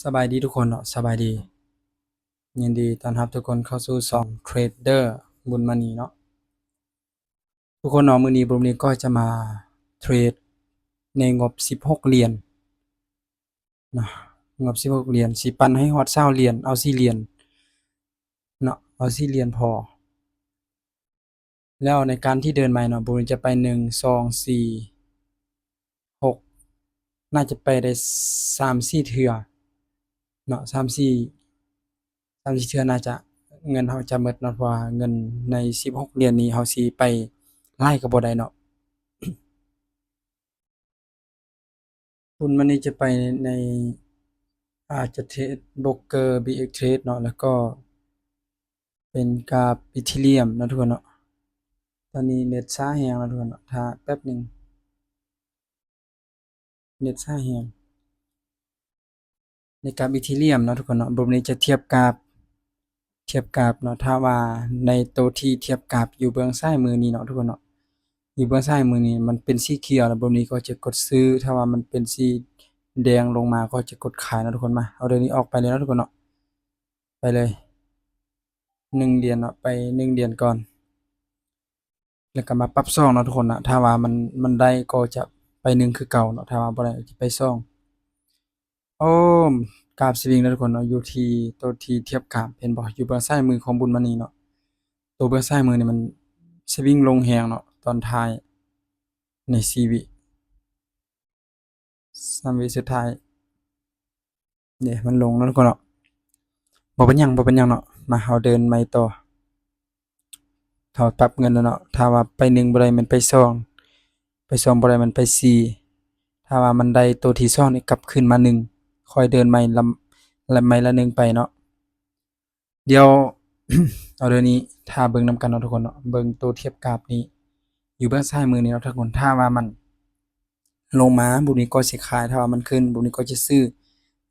ສະບາຍດີທຸກຄົນເນາະ ສະບາຍດີ ຍິນດີຕ້ອນຮັບທຸກຄົນເຂົ້າສູ່ຊ່ອງເທຣດເດີບຸນມະນີເນາະ. ທຸກຄົນເນາະ ມື້ນີ້ບຸນມະນີກໍຈະມາເທຣດໃນງົບສິບຫົກຫຼຽນເນາະ ງົບສິບຫົກຫຼຽນ ຊິປັ່ນໃຫ້ຮອດຊາວຫຼຽນ ເອົາສີ່ຫຼຽນເນາະ ເອົາສີ່ຫຼຽນພໍ. ແລ້ວໃນການທີ່ເດີນໃໝ່ເນາະ ບຸນຈະໄປໜຶ່ງ ສອງ ສີ່ ຫົກ ໜ້າຈະໄປໄດ້ສາມສີ່ເທື່ອເນາະ ສາມສີ່ ສາມສີ່ເທື່ອໜ້າຈະເງິນເຮົາຈະໝົດເນາະ ເພາະວ່າເງິນໃນສິບຫົກຫຼຽນນີ້ເຮົາຊິໄປຫຼາຍກໍບໍ່ໄດ້ເນາະ. ບຸນມະນີຈະໄປໃນ ອາດຈະເທຣດໂບຣກເກີ ບີເອັກເທຣດເນາະ ແລ້ວກໍເປັນກາບອີເທີຣຽມເນາະທຸກຄົນເນາະ. ຕອນນີ້ເນັດຊ້າແຮງເນາະທຸກຄົນເນາະ ຖ້າແປັບໜຶ່ງ ເນັດຊ້າແຮງ. ໃນກາບອີເທີຣຽມເນາະທຸກຄົນເນາະ ບຸນມະນີຈະທຽບກາບ ທຽບກາບເນາະ ຖ້າວ່າໃນໂຕທີ່ທຽບກາບຢູ່ເບື້ອງຊ້າຍມືນີ້ເນາະທຸກຄົນເນາະ ຢູ່ເບື້ອງຊ້າຍມືນີ້ມັນເປັນສີຂຽວ ແລ້ວບຸນມະນີກໍຈະກົດຊື້ ຖ້າວ່າມັນເປັນສີແດງລົງມາກໍຈະກົດຂາຍເນາະທຸກຄົນ. ມາ ອອເດີນີ້ອອກໄປເລີຍເນາະທຸກຄົນເນາະ ໄປເລີຍ ໜຶ່ງຫຼຽນເນາະ ໄປໜຶ່ງຫຼຽນກ່ອນ ແລ້ວກໍມາປັບສອງເນາະທຸກຄົນນະ ຖ້າວ່າມັນ ມັນໄດ້ກໍຈະໄປໜຶ່ງຄືເກົ່າເນາະ ຖ້າວ່າບໍ່ໄດ້ກໍຈະໄປສອງ. ໂອ້ ກາບສະວິງເນາະທຸກຄົນເນາະ ຢູ່ທີ່ໂຕທີ່ທຽບກາບ ເຫັນບໍ່ ຢູ່ເບື້ອງຊ້າຍມືຂອງບຸນມະນີເນາະ ໂຕເບື້ອງຊ້າຍມືນີ້ມັນສະວິງລົງແຮງເນາະ ຕອນທ້າຍໃນສີ່ວິ ສາມວິສຸດທ້າຍ ເດ້ ມັນລົງເນາະທຸກຄົນເນາະ ບໍ່ເປັນຫຍັງ ບໍ່ເປັນຫຍັງເນາະ. ມາ ເຮົາເດີນໃໝ່ຕໍ່ ເຮົາປັບເງິນແລ້ວເນາະ ຖ້າວ່າໄປໜຶ່ງບໍ່ໄດ້ແມ່ນໄປສອງ ໄປສອງບໍ່ໄດ້ແມ່ນໄປສີ່ ຖ້າວ່າມັນໄດ້ໂຕທີສອງນີ້ກັບຄືນມາໜຶ່ງ ຄ່ອຍເດີນໃໝ່ລຳ ລຳ ໃໝ່ລະໜຶ່ງໄປເນາະ. ດຽວ ອອເດີນີ້ຖ້າເບິ່ງນຳກັນເນາະທຸກຄົນເນາະ ເບິ່ງໂຕທຽບກາບນີ້ ຢູ່ເບື້ອງຊ້າຍມືນີ້ເນາະທຸກຄົນ ຖ້າວ່າມັນລົງມາບຸນມະນີກໍຊິຂາຍ ຖ້າວ່າມັນຂຶ້ນບຸນມະນີກໍຈະຊື້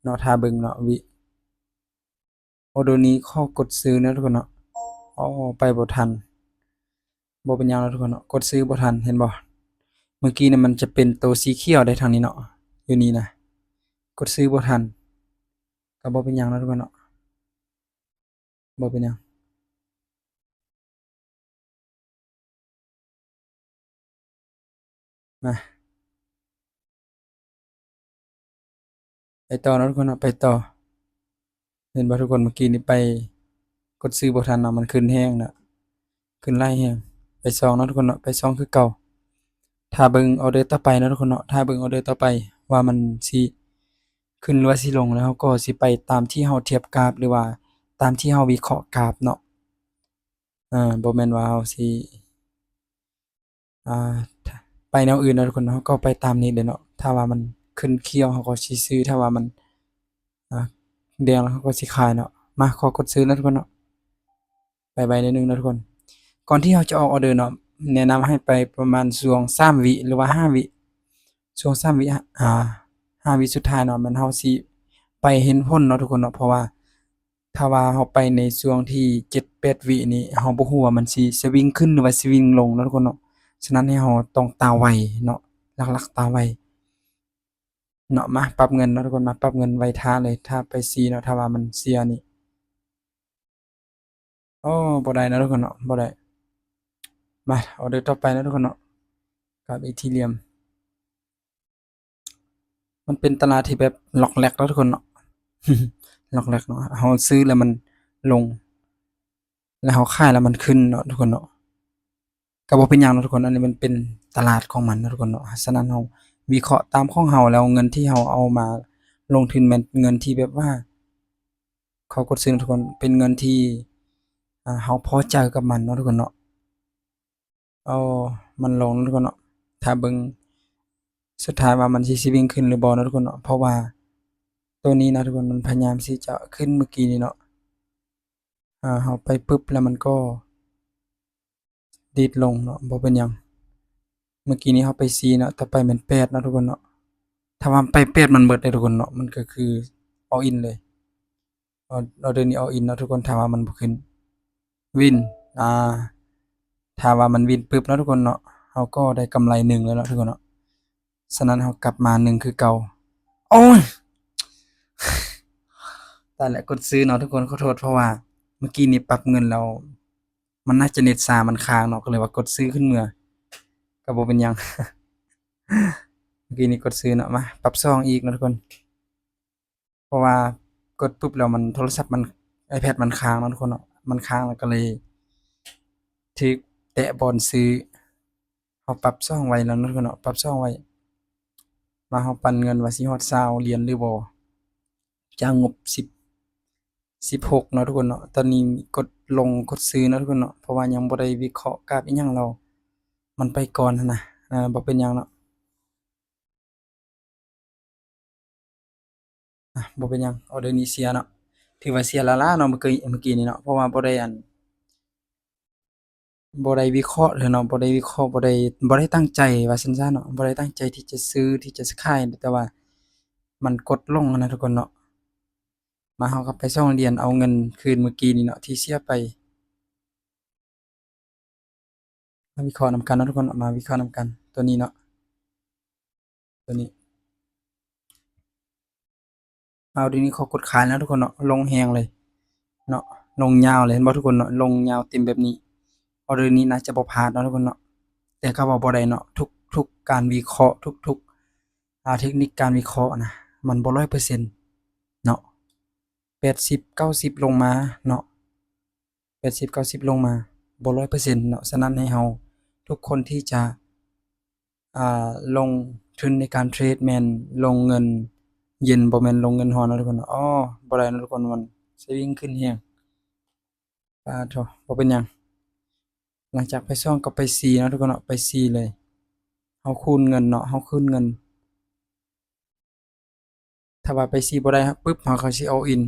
ເນາະ ຖ້າເບິ່ງເນາະ ວິ ໂອ ໂດນີ້ຂໍກົດຊື້ເນາະທຸກຄົນເນາະ. ອໍ ໄປບໍ່ທັນ ບໍ່ເປັນຫຍັງເນາະທຸກຄົນເນາະ ກົດຊື້ບໍ່ທັນ ເຫັນບໍ່ ເມື່ອກີ້ນີ້ມັນຈະເປັນໂຕສີຂຽວໄດ້ທາງນີ້ເນາະ ຢູ່ນີ້ນະ ກົດຊື້ບໍ່ທັນ ກໍບໍ່ເປັນຫຍັງເນາະທຸກຄົນເນາະ ບໍ່ເປັນຫຍັງ. ມາ ໄປຕໍ່ເນາະທຸກຄົນເນາະ ໄປຕໍ່. ເຫັນບໍ່ທຸກຄົນ ເມື່ອກີ້ນີ້ໄປ ກົດຊື້ບໍ່ທັນເນາະ ມັນຂຶ້ນແຮງເນາະ ຂຶ້ນຫຼາຍແຮງ. ໄປສອງເນາະທຸກຄົນເນາະ ໄປສອງຄືເກົ່າ. ຖ້າເບິ່ງອອເດີຕໍ່ໄປເນາະທຸກຄົນເນາະ ຖ້າເບິ່ງອອເດີຕໍ່ໄປວ່າມັນຊິຂຶ້ນ ຫຼືວ່າຊິລົງ ແລ້ວເຮົາກໍຊິໄປຕາມທີ່ເຮົາທຽບກາບ ຫຼືວ່າຕາມທີ່ເຮົາວິເຄາະກາບເນາະ. ເອີ ບໍ່ແມ່ນວ່າເຮົາຊິ ອ່າ ໄປແນວອື່ນເນາະທຸກຄົນເນາະ ເຮົາກໍໄປຕາມນີ້ເລີຍເນາະ. ຖ້າວ່າມັນຂຶ້ນຂຽວ ເຮົາກໍຊິຊື້ ຖ້າວ່າມັນ ອ່າ ແດງ ເຮົາກໍຊິຂາຍເນາະ. ມາ ຂໍກົດຊື້ເນາະທຸກຄົນເນາະ ໄປໄວໜ້ອຍໜຶ່ງເນາະທຸກຄົນ. ກ່ອນທີ່ເຮົາຈະອອກອອເດີເນາະ ແນະນຳໃຫ້ໄປປະມານຊ່ວງສາມວິ ຫຼືວ່າຫ້າວິ ຊ່ວງສາມວິ ອ່າ ຫ້າວິສຸດທ້າຍເນາະ ແມ່ນເຮົາຊິໄປເຫັນຜົນເນາະທຸກຄົນເນາະ. ເພາະວ່າ ຖ້າວ່າເຮົາໄປໃນຊ່ວງທີເຈັດແປດວິນີ້ ເຮົາບໍ່ຮູ້ວ່າມັນຊິສະວິງຂຶ້ນ ຫຼືວ່າສະວິງລົງເນາະທຸກຄົນເນາະ. ສະນັ້ນໃຫ້ເຮົາຕ້ອງຕາໄວເນາະ ຫຼັກໆຕາໄວເນາະ. ມາປັບເງິນເນາະທຸກຄົນ ມາປັບເງິນໄວ້ຖ້າເລີຍ ຖ້າໄປຊີເນາະ ຖ້າວ່າມັນເສຍນີ້ ໂອ້ ບໍ່ໄດ້ເນາະທຸກຄົນເນາະ ບໍ່ໄດ້. ມາ ອອເດີຕໍ່ໄປເນາະທຸກຄົນເນາະ ກັບອີເທີຣຽມ. ມັນເປັນຕະຫຼາດທີ່ແບບລັອກແລັກເນາະທຸກຄົນເນາະ ລັອກແລັກເນາະ. ເຮົາຊື້ແລ້ວມັນລົງ ແລ້ວເຮົາຂາຍແລ້ວມັນຂຶ້ນເນາະທຸກຄົນເນາະ ກໍບໍ່ເປັນຫຍັງເນາະທຸກຄົນ. ອັນນີ້ມັນເປັນຕະຫຼາດຂອງມັນເນາະທຸກຄົນເນາະ. ສະນັ້ນເຮົາວິເຄາະຕາມຂອງເຮົາ ແລ້ວເງິນທີ່ເຮົາເອົາມາລົງທຶນແມ່ນເງິນທີ່ແບບວ່າ ຂໍກົດຊື້ເນາະທຸກຄົນ ເປັນເງິນທີ່ ອ່າ ເຮົາພໍໃຈກັບມັນເນາະທຸກຄົນເນາະ. ເອົາມັນລົງເນາະທຸກຄົນເນາະ ຖ້າເບິ່ງສຸດທ້າຍວ່າມັນຊິ ຊິວິ່ງຂຶ້ນຫຼືບໍ່ເນາະທຸກຄົນເນາະ. ເພາະວ່າໂຕນີ້ເນາະທຸກຄົນ ມັນພະຍາຍາມຊິຈະຂຶ້ນເມື່ອກີ້ນີ້ເນາະ ເຮົາໄປປຶບແລ້ວມັນກໍດີດລົງເນາະ ບໍ່ເປັນຫຍັງ. ເມື່ອກີ້ນີ້ເຮົາໄປສີ່ເນາະ ຕໍ່ໄປແມ່ນແປດເນາະທຸກຄົນເນາະ. ຖ້າວ່າໄປແປດມັນເບິດເດ້ທຸກຄົນເນາະ ມັນກໍຄື all in ເລີຍ. ອອເດີນີ້ all in ເນາະທຸກຄົນ ຖ້າວ່າມັນບໍ່ຂຶ້ນ win ອ່າ ຖ້າວ່າມັນ win ປຶບເນາະທຸກຄົນເນາະ ເຮົາກໍໄດ້ກຳໄລໜຶ່ງແລ້ວເນາະທຸກຄົນເນາະ. ສະນັ້ນເຮົາກັບມາໜຶ່ງຄືເກົ່າ. ໂອ້ຍ ຕາຍແລ້ວ ກົດຊື້ເນາະທຸກຄົນ. ຂໍໂທດ ເພາະວ່າເມື່ອກີ້ນີ້ປັບເງິນແລ້ວ ມັນໜ້າຈະເນັດຊ້າ ມັນຄ້າງເນາະ ກໍເລີຍວ່າກົດຊື້ຂຶ້ນເມືອ ກໍບໍ່ເປັນຫຍັງ. ເມື່ອກີ້ນີ້ກົດຊື້ເນາະ. ມາປັບສອງອີກເນາະທຸກຄົນ. ເພາະວ່າກົດປຶບແລ້ວມັນ ໂທລະສັບມັນ ໄອແພດມັນຄ້າງເນາະທຸກຄົນເນາະ, ມັນຄ້າງແລ້ວກໍເລີຍຖືກແຕະບ່ອນຊື້. ເຮົາປັບສອງໄວ້ແລ້ວເນາະທຸກຄົນເນາະ, ປັບສອງໄວ້. ມາເຮົາປັ່ນເງິນວ່າຊິຮອດຊາວຫຼຽນຫຼືບໍ່ ຈາກງົບສິບ ສິບຫົກເນາະທຸກຄົນເນາະ. ຕອນນີ້ກົດລົງກົດຊື້ເນາະທຸກຄົນເນາະ, ເພາະວ່າຍັງບໍ່ໄດ້ວິເຄາະກາບອີ່ຫຍັງແລ້ວ ມັນໄປກ່ອນຫັ້ນນະ. ເອີ ບໍ່ເປັນຫຍັງເນາະ. ອ່ະ ບໍ່ເປັນຫຍັງ, ອໍເດີນີ້ເສຍເນາະ, ຖືວ່າເສຍລ້າໆເນາະ ເມື່ອກີ້ ເມື່ອກີ້ນີ້ເນາະ, ເພາະວ່າບໍ່ໄດ້ອັນ ບໍ່ໄດ້ວິເຄາະເລີຍເນາະ, ບໍ່ໄດ້ວິເຄາະ ບໍ່ໄດ້ ບໍ່ໄດ້ຕັ້ງໃຈວ່າຊັ້ນຊະເນາະ, ບໍ່ໄດ້ຕັ້ງໃຈທີ່ຈະຊື້ ທີ່ຈະຂາຍ, ແຕ່ວ່າມັນກົດລົງຫັ້ນນະທຸກຄົນເນາະ. ມາເຮົາກໍໄປສອງຫຼຽນ ເອົາເງິນຄືນເມື່ອກີ້ນີ້ເນາະ ທີ່ເສຍໄປ. ມາວິເຄາະນຳກັນເນາະທຸກຄົນ, ມາວິເຄາະນຳກັນ ຕົວນີ້ເນາະ, ຕົວນີ້. ເອົາ ດຽວນີ້ຂໍກົດຂາຍເນາະທຸກຄົນເນາະ, ລົງແຮງເລີຍເນາະ, ລົງຍາວເລີຍ ເຫັນບໍ່ທຸກຄົນເນາະ, ລົງຍາວເຕັມແບບນີ້. ອໍເດີນີ້ໜ້າຈະບໍ່ພາດເນາະທຸກຄົນເນາະ, ແຕ່ກໍເວົ້າບໍ່ໄດ້ເນາະ, ທຸກ ທຸກການວິເຄາະ ທຸກໆ ອ່າ ເທັກນິກການວິເຄາະນະ ມັນບໍ່ຮ້ອຍເປີເຊັນເນາະ, ແປດສິບ ເກົ້າສິບລົງມາເນາະ. ແປດສິບ ເກົ້າສິບລົງມາ ບໍ່ຮ້ອຍເປີເຊັນເນາະ. ສະນັ້ນໃຫ້ເຮົາທຸກຄົນທີ່ຈະ ອ່າ ລົງທຶນໃນການເທຣດ ແມ່ນລົງເງິນເຢັນ ບໍ່ແມ່ນລົງເງິນຮ້ອນເນາະທຸກຄົນເນາະ. ອໍ ບໍ່ໄດ້ເນາະທຸກຄົນ, ມັນສະວິງຂຶ້ນແຮງ. ປາໂທ ບໍ່ເປັນຫຍັງ. ຫຼັງຈາກໄປສອງກໍໄປສີ່ເນາະທຸກຄົນເນາະ, ໄປສີ່ເລີຍ. ເຮົາຄູນເງິນເນາະ, ເຮົາຄູນເງິນ. ຖ້າວ່າໄປສີ່ບໍ່ໄດ້ປຶບ ເຮົາກໍຊິ all in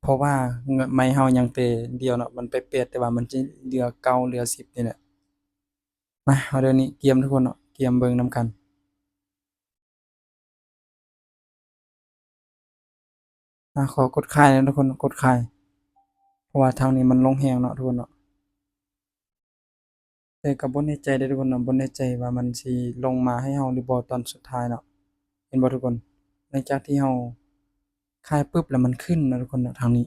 ເພາະວ່າໄມ້ເຮົາຍັງແຕ່ດຽວເນາະ, ມັນໄປແປດ ແຕ່ວ່າມັນຈະເຫຼືອເກົ້າ ເຫຼືອສິບນີ້ແຫຼະ. ມາ ເອົາເດີນີ້ກຽມທຸກຄົນເນາະ, ກຽມເບິ່ງນຳກັນ. ມາ ຂໍກົດຂາຍເນາະທຸກຄົນ, ກົດຂາຍ ເພາະວ່າທາງນີ້ມັນລົງແຮງເນາະທຸກຄົນເນາະ. ແຕ່ກໍບໍ່ແນ່ໃຈເດ້ທຸກຄົນເນາະ, ບໍ່ແນ່ໃຈວ່າມັນຊິລົງມາໃຫ້ເຮົາຫຼືບໍ່ຕອນສຸດທ້າຍເນາະ. ເຫັນບໍ່ທຸກຄົນ? ຫຼັງຈາກທີ່ເຮົາຂາຍປຶບແລ້ວມັນຂຶ້ນເນາະທຸກຄົນເນາະ, ທາງນີ້.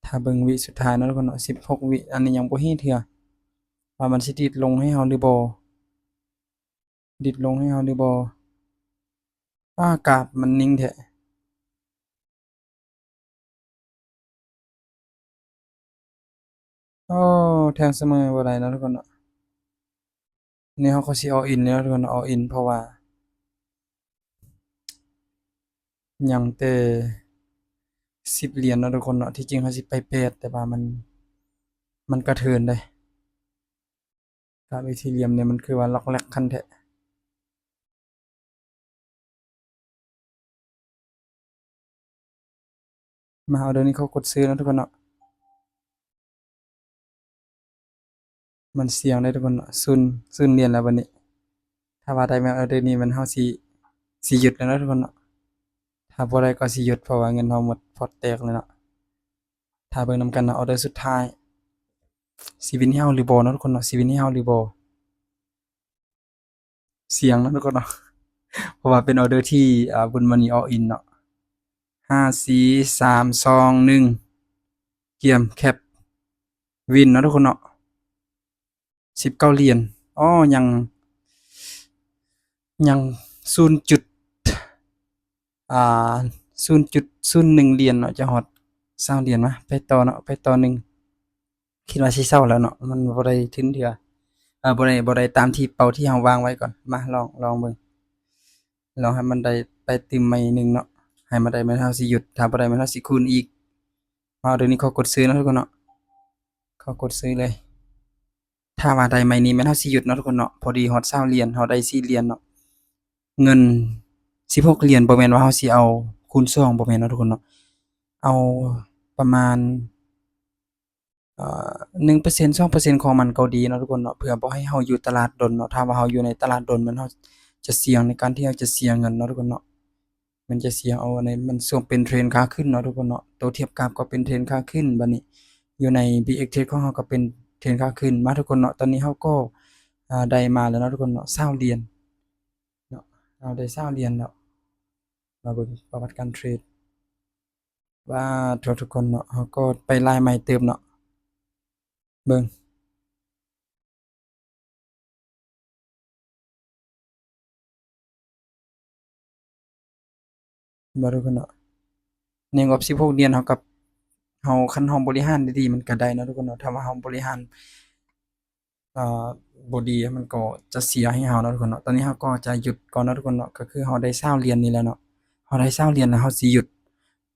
ຖ້າເບິ່ງວິສຸດທ້າຍເນາະທຸກຄົນເນາະ, ສິບຫົກວິ, ອັນນີ້ຍັງບໍ່ເຫັນເທື່ອວ່າມັນຊິດີດລົງໃຫ້ເຮົາຫຼືບໍ່, ດີດລົງໃຫ້ເຮົາຫຼືບໍ່. ອ້າ ກາບມັນນິ່ງແທ້. ໂອ້ ແທງສະເໝີບໍ່ໄດ້ເນາະທຸກຄົນເນາະ. ນີ້ເຮົາກໍຊິ all in ແລ້ວທຸກຄົນ, all in ເພາະວ່າຍັງແຕ່ສິບຫຼຽນເນາະທຸກຄົນເນາະ. ທີ່ຈິງເຮົາຊິໄປແປດ ແຕ່ວ່າມັນ ມັນກະເທີນເດ້. ກາບອີທີຣຽມນີ້ມັນຄືວ່າລັອກແລັກຄັນແທ້. ມາ ເອົາເດີນີ້ເຂົາກົດຊື້ເນາະທຸກຄົນເນາະ. ມັນສ່ຽງເດ້ທຸກຄົນເນາະ, ສູນ ສູນຫຼຽນແລ້ວບັດນີ້. ຖ້າວ່າໄດ້ແມ່ນເອົາເດີນີ້ ແມ່ນເຮົາຊິ ຊິຢຸດແລ້ວເນາະທຸກຄົນເນາະ. ຖ້າບໍ່ໄດ້ກໍຊິຢຸດ ເພາະວ່າເງິນເຮົາໝົດພອດແຕກແລ້ວເນາະ. ຖ້າເບິ່ງນຳກັນເນາະ, ອອເດີສຸດທ້າຍ ຊິວິນໃຫ້ເຮົາຫຼືບໍ່ເນາະທຸກຄົນເນາະ, ຊິວິນໃຫ້ເຮົາຫຼືບໍ່. ສ່ຽງເນາະທຸກຄົນເນາະ, ເພາະວ່າເປັນອອເດີທີ່ ອ່າ ບຸນມານີ ອອລອິນເນາະ. ຫ້າ ສີ່ ສາມ ສອງ ໜຶ່ງ ກຽມ ແຄັບ ວິນເນາະທຸກຄົນເນາະ. ສິບເກົ້າຫຼຽນ. ອໍ ຍັງ ຍັງສູນຈຸດ ອ່າ ສູນຈຸດສູນໜຶ່ງຫຼຽນເນາະ, ຈະຮອດຊາວຫຼຽນ. ມາ ໄປຕໍ່ເນາະ, ໄປຕໍ່ໜຶ່ງ. ຄິດວ່າຊິເຊົາແລ້ວເນາະ, ມັນບໍ່ໄດ້ທຶນເທື່ອ. ເອີ ບໍ່ໄດ້ ບໍ່ໄດ້ຕາມທີ່ເປົ້າທີ່ເຮົາວາງໄວ້ກ່ອນ. ມາ ລອງ ລອງເບິ່ງ, ລອງໃຫ້ມັນໄດ້ໄປຕື່ມໃໝ່ໜຶ່ງເນາະ, ໃຫ້ມັນໄດ້ແມ່ນເຮົາຊິຢຸດ, ຖ້າບໍ່ໄດ້ແມ່ນເຮົາຊິຄູນອີກ. ມາ ດຽວນີ້ຂໍກົດຊື້ເນາະທຸກຄົນເນາະ, ຂໍກົດຊື້ເລີຍ. ຖ້າວ່າໄດ້ໃໝ່ນີ້ແມ່ນເຮົາຊິຢຸດເນາະທຸກຄົນເນາະ, ພໍດີຮອດຊາວຫຼຽນ, ເຮົາໄດ້ສີ່ຫຼຽນເນາະ. ເງິນສິບຫົກຫຼຽນ ບໍ່ແມ່ນວ່າເຮົາຊິເອົາຄູນສອງ ບໍ່ແມ່ນເນາະທຸກຄົນເນາະ, ເອົາປະມານ ເອີ ໜຶ່ງເປີເຊັນ ສອງເປີເຊັນຂອງມັນກໍດີເນາະທຸກຄົນເນາະ, ເພື່ອບໍ່ໃຫ້ເຮົາຢູ່ຕະຫຼາດດົນເນາະ. ຖ້າວ່າເຮົາຢູ່ໃນຕະຫຼາດດົນ ແມ່ນເຮົາຈະສ່ຽງໃນການທີ່ເຮົາຈະເສຍເງິນເນາະທຸກຄົນເນາະ. ມັນຈະເສຍ ເອົາອັນນີ້ ມັນຊ່ວງເປັນເທຣນຂາຂຶ້ນເນາະທຸກຄົນເນາະ, ໂຕທຽບກັບກໍເປັນເທຣນຂາຂຶ້ນ. ບັດນີ້ຢູ່ໃນ ບີເອັກເທຣດ ຂອງເຮົາກໍເປັນເທຣນຂາຂຶ້ນ. ມາທຸກຄົນເນາະ, ຕອນນີ້ເຮົາກໍ ອ່າ ໄດ້ມາແລ້ວເນາະທຸກຄົນເນາະ, ຊາວຫຼຽນເນາະ, ເຮົາໄດ້ຊາວຫຼຽນແລ້ວ. ມາເບິ່ງປະຫວັດການເທຣດ. ວ່າໂທ ທຸກຄົນເນາະ, ເຮົາກໍໄປຫຼາຍໄມ້ເຕີບເນາະ. ເບິ່ງ ເຫັນບໍ່ທຸກຄົນເນາະ? ໃນງົບສິບຫົກຫຼຽນ ເຮົາກັບ ເຮົາ ຄັນເຮົາບໍລິຫານດີໆ ມັນກໍໄດ້ເນາະທຸກຄົນເນາະ. ຖ້າວ່າເຮົາບໍລິຫານ ເອີ ບໍ່ດີ ມັນກໍຈະເສຍໃຫ້ເຮົາເນາະທຸກຄົນເນາະ. ຕອນນີ້ເຮົາກໍຈະຢຸດກ່ອນເນາະທຸກຄົນເນາະ, ກໍຄືເຮົາໄດ້ຊາວຫຼຽນນີ້ແຫຼະເນາະ. ເຮົາໄດ້ຊາວຫຼຽນແລ້ວ ເຮົາຊິຢຸດ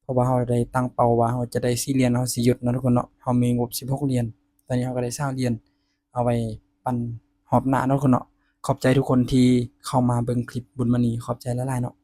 ເພາະວ່າເຮົາໄດ້ຕັ້ງເປົ້າວ່າເຮົາຈະໄດ້ສີ່ຫຼຽນ ເຮົາຊິຢຸດເນາະທຸກຄົນເນາະ. ເຮົາມີງົບສິບຫົກຫຼຽນ, ຕອນນີ້ເຮົາກໍໄດ້ຊາວຫຼຽນ ເອົາໄວ້ປັ່ນຮອບໜ້າເນາະທຸກຄົນເນາະ. ຂອບໃຈທຸກຄົນທີ່ເຂົ້າມາເບິ່ງຄລິບບຸນມະນີ, ຂອບໃຈຫຼາຍໆເນາະ.